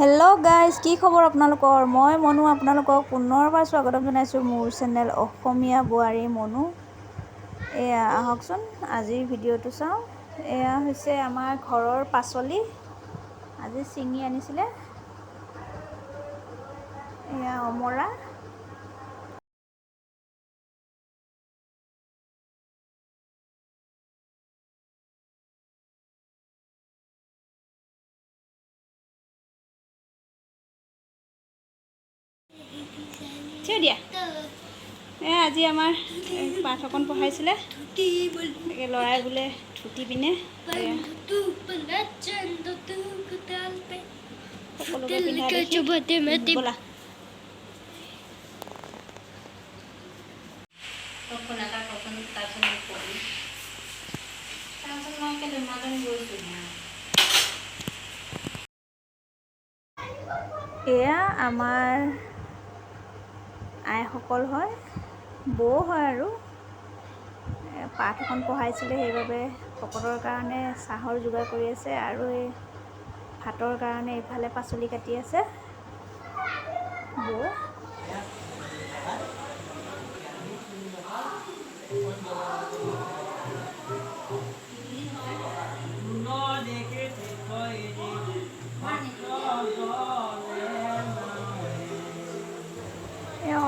Hello' guys, কি খবৰ আপোনালোকৰ? মই মনু আপোনালোকক পুনৰবাৰ স্বাগতম জনাইছোঁ মোৰ চেনেল অসমীয়া বোৱাৰী মনু। এয়া আহকচোন আজিৰ ভিডিঅ'টো চাওঁ। এয়া হৈছে আমাৰ ঘৰৰ পাচলি, আজি ছিঙি আনিছিলে। এয়া অমৰা, থিয় দিয়া। এই আজি আমাৰ পাঠ অকণ পঢ়াইছিলে, তাকে ল'ৰাই বোলে ধুতি পিনে সকলোকে পিন্ধা দেখি ব'লা। এয়া আমাৰ আইসকল হয়, বৌ হয় আৰু পাঠ এখন পঢ়াইছিলে, সেইবাবে ভকতৰ কাৰণে চাহৰ যোগাৰ কৰি আছে আৰু এই ভাতৰ কাৰণে ইফালে পাচলি কাটি আছে বৌ।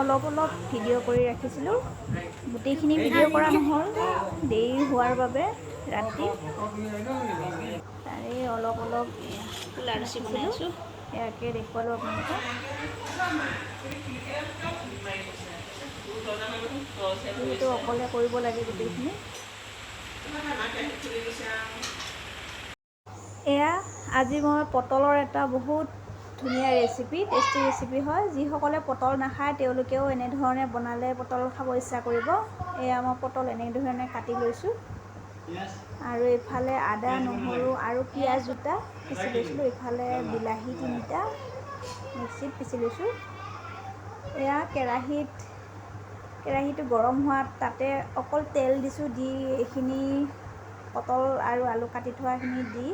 অলপ অলপ ভিডিঅ' কৰি ৰাখিছিলোঁ, গোটেইখিনি ভিডিঅ' কৰা নহ'ল দেৰি হোৱাৰ বাবে ৰাতি। তাৰে অলপ অলপ লাৰুচি বনাইছোঁ, ইয়াকে দেখুৱালোঁ আপোনালোকক। যিহেতু অকলে কৰিব লাগে গোটেইখিনি। এয়া আজি মই পটলৰ এটা বহুত ধুনীয়া ৰেচিপি, টেষ্টি ৰেচিপি হয়। যিসকলে পটল নাখায় তেওঁলোকেও এনেধৰণে বনালে পটল খাব ইচ্ছা কৰিব। এয়া মই পটল এনেধৰণে কাটি লৈছোঁ আৰু এইফালে আদা, নহৰু আৰু পিঁয়াজ দুটা পিচি লৈছিলোঁ। ইফালে বিলাহী 3টা মিক্সিত পিচি লৈছোঁ। এয়া কেৰাহীটো গৰম হোৱাত তাতে অকল তেল দিছোঁ, দি এইখিনি পটল আৰু আলু কাটি থোৱাখিনি দি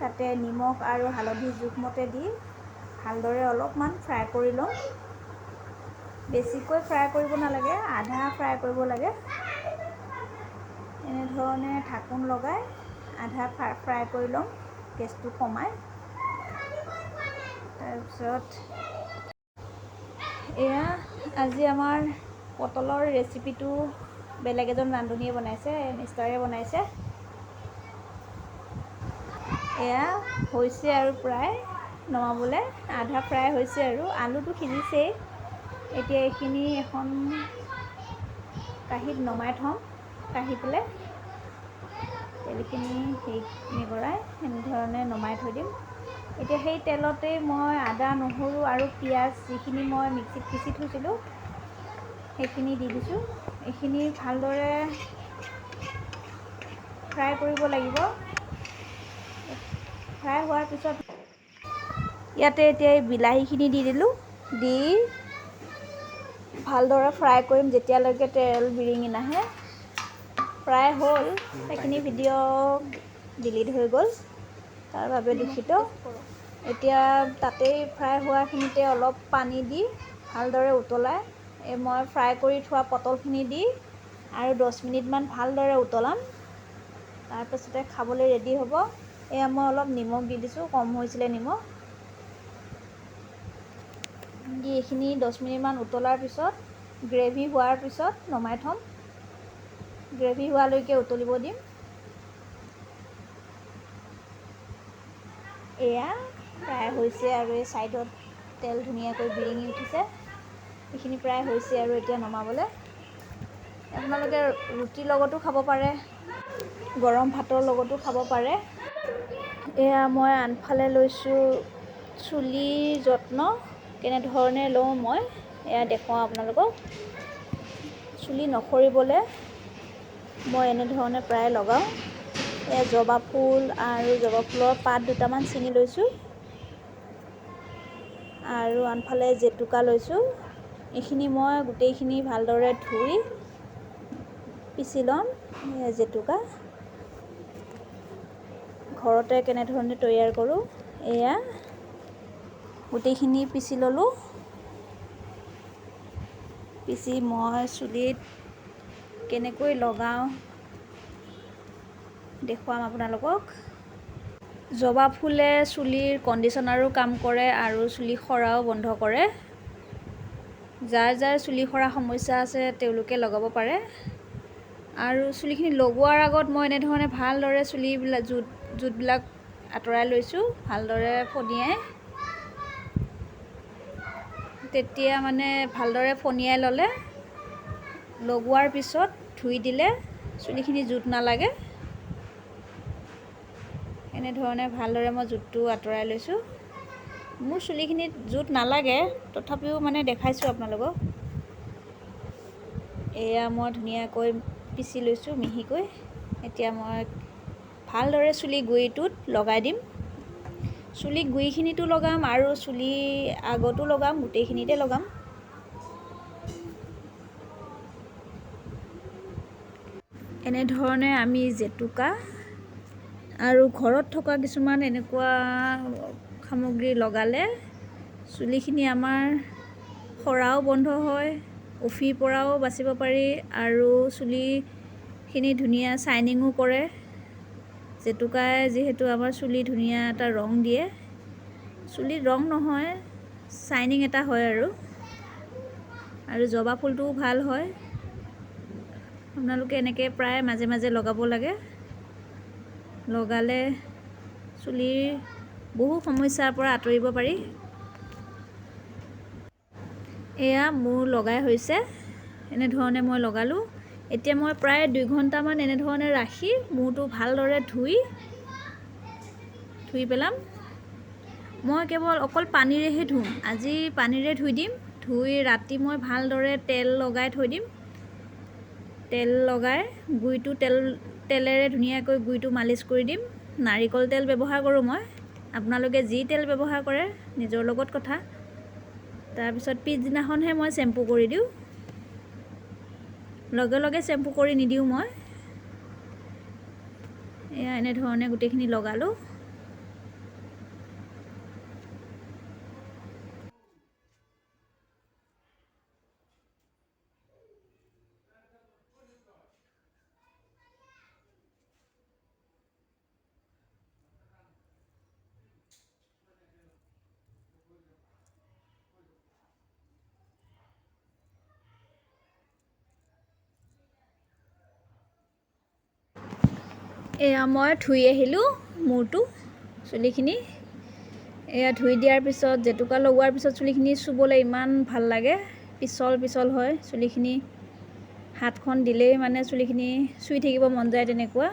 তাতে নিমখ আৰু হালধি জোখমতে দি ভালদৰে অলপমান ফ্ৰাই কৰি ল'ম। বেছিকৈ ফ্ৰাই কৰিব নালাগে, আধা ফ্ৰাই কৰিব লাগে। এনেধৰণে ঢাকোন লগাই আধা ফ্ৰাই কৰি ল'ম, গেছটো কমাই। তাৰপিছত এয়া আজি আমাৰ পটলৰ ৰেচিপিটো বেলেগ এজন ৰান্ধনীয়ে বনাইছে, মিষ্টাৰে বনাইছে। এয়া হৈছে আৰু প্ৰায় নমাবলৈ, আধা ফ্ৰাই হৈছে আৰু আলুটো সিজিছেই। এতিয়া এইখিনি এখন কাঁহীত নমাই থ'ম, কাঢ়ি পেলাই তেলখিনি হেৰি নিগৰাই এনেধৰণে নমাই থৈ দিম। এতিয়া সেই তেলতেই মই আদা, নহৰু আৰু পিঁয়াজ যিখিনি মই মিক্সিত পিচি থৈছিলোঁ সেইখিনি দি দিছোঁ। এইখিনি ভালদৰে ফ্ৰাই কৰিব লাগিব। ফ্ৰাই হোৱাৰ পিছত ইয়াতে এতিয়া এই বিলাহীখিনি দি দিলোঁ, দি ভালদৰে ফ্ৰাই কৰিম যেতিয়ালৈকে তেল বিৰিঙি নাহে। ফ্ৰাই হ'ল, সেইখিনি ভিডিঅ' ডিলিট হৈ গ'ল, তাৰ বাবে দুখিত। এতিয়া তাতেই ফ্ৰাই হোৱাখিনিতে অলপ পানী দি ভালদৰে উতলাই এই মই ফ্ৰাই কৰি থোৱা পটলখিনি দি আৰু 10 মিনিটমান ভালদৰে উতলাম। তাৰপিছতে খাবলৈ ৰেডি হ'ব। এয়া মই অলপ নিমখ দি দিছোঁ, কম হৈছিলে নিমখ দি। এইখিনি 10 মিনিটমান উতলাৰ পিছত গ্ৰেভি হোৱাৰ পিছত নমাই থ'ম। গ্ৰেভি হোৱালৈকে উতলিব দিম। এয়া প্ৰায় হৈছে আৰু এই ছাইডত তেল ধুনীয়াকৈ বিৰিঙি উঠিছে। এইখিনি প্ৰায় হৈছে আৰু এতিয়া নমাবলৈ। আপোনালোকে ৰুটিৰ লগতো খাব পাৰে, গৰম ভাতৰ লগতো খাব পাৰে। এয়া মই আনফালে লৈছোঁ চুলিৰ যত্ন কেনেধৰণে লওঁ মই এয়া দেখুৱাওঁ আপোনালোকক। চুলি নসৰিবলৈ মই এনেধৰণে প্ৰায় লগাওঁ। এয়া জবা ফুল আৰু জবা ফুলৰ পাত দুটামান ছিঙি লৈছোঁ আৰু আনফালে জেতুকা লৈছোঁ। এইখিনি মই গোটেইখিনি ভালদৰে ধুই পিচি ল'ম। জেতুকা ঘৰতে কেনেধৰণে তৈয়াৰ কৰোঁ এয়া। গোটেইখিনি পিচি ল'লোঁ। পিচি মই চুলিত কেনেকৈ লগাওঁ দেখুৱাম আপোনালোকক। জবা ফুলে চুলিৰ কণ্ডিশ্যনাৰো কাম কৰে আৰু চুলি সৰাও বন্ধ কৰে। যাৰ যাৰ চুলি সৰা সমস্যা আছে তেওঁলোকে লগাব পাৰে। আৰু চুলিখিনি লগোৱাৰ আগত মই এনেধৰণে ভালদৰে চুলিবিলাক জোঁটবিলাক আঁতৰাই লৈছোঁ, ভালদৰে ফণিয়াই। তেতিয়া মানে ভালদৰে ফণিয়াই ল'লে লগোৱাৰ পিছত ধুই দিলে চুলিখিনি জোঁট নালাগে। এনেধৰণে ভালদৰে মই জোঁটটো আঁতৰাই লৈছোঁ। মোৰ চুলিখিনিত জোঁট নালাগে, তথাপিও মানে দেখাইছোঁ আপোনালোকক। এয়া মই ধুনীয়াকৈ পিচি লৈছোঁ মিহিকৈ। এতিয়া মই ভালদৰে চুলি গুৰিটোত লগাই দিম। চুলি গুৰিখিনিতো লগাম আৰু চুলি আগতো লগাম, গোটেইখিনিতে লগাম। এনেধৰণে আমি জেতুকা আৰু ঘৰত থকা কিছুমান এনেকুৱা সামগ্ৰী লগালে চুলিখিনি আমাৰ সৰাও বন্ধ হয়, উফিৰ পৰাও বাচিব পাৰি আৰু চুলিখিনি ধুনীয়া চাইনিঙো কৰে। জেতুকাই যিহেতু আমাৰ চুলি ধুনীয়া এটা ৰং দিয়ে, চুলিত ৰং নহয় চাইনিং এটা হয়। আৰু জবা ফুলটোও ভাল হয়। আপোনালোকে এনেকৈ প্ৰায় মাজে মাজে লগাব লাগে। লগালে চুলিৰ বহু সমস্যাৰ পৰা আঁতৰিব পাৰি। এয়া মোৰ লগাই হৈছে, এনেধৰণে মই লগালোঁ। এতিয়া মই প্ৰায় 2 ঘণ্টামান এনেধৰণে ৰাখি মূৰটো ভালদৰে ধুই পেলাম। মই কেৱল অকল পানীৰেহে ধুম, আজি পানীৰে ধুই দিম। ধুই ৰাতি মই ভালদৰে তেল লগাই থৈ দিম। তেল লগাই গুৰিটো তেলেৰে ধুনীয়াকৈ গুৰিটো মালিচ কৰি দিম। নাৰিকল তেল ব্যৱহাৰ কৰোঁ মই, আপোনালোকে যি তেল ব্যৱহাৰ কৰে নিজৰ লগত কথা। তাৰপিছত পিছদিনাখনহে মই চেম্পু কৰি দিওঁ, লগে লগে চেম্পু কৰি নিদিওঁ মই। এয়া এনেধৰণে গোটেইখিনি লগালোঁ। এয়া মই ধুই আহিলোঁ মূৰটো, চুলিখিনি। এয়া ধুই দিয়াৰ পিছত জেতুকা লগোৱাৰ পিছত চুলিখিনি চুবলৈ ইমান ভাল লাগে, পিছল পিছল হয় চুলিখিনি। হাতখন দিলেই মানে চুলিখিনি চুই থাকিব মন যায়, তেনেকুৱা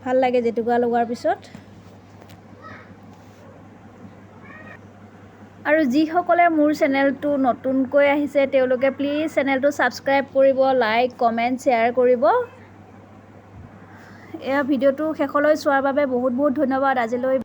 ভাল লাগে জেতুকা লগোৱাৰ পিছত। আৰু যিসকলে মোৰ চেনেলটো নতুনকৈ আহিছে তেওঁলোকে প্লিজ চেনেলটো ছাবস্ক্ৰাইব কৰিব, লাইক কমেণ্ট শ্বেয়াৰ কৰিব। এয়া ভিডিঅ'টো শেষলৈ চোৱাৰ বাবে বহুত বহুত ধন্যবাদ। আজিলৈ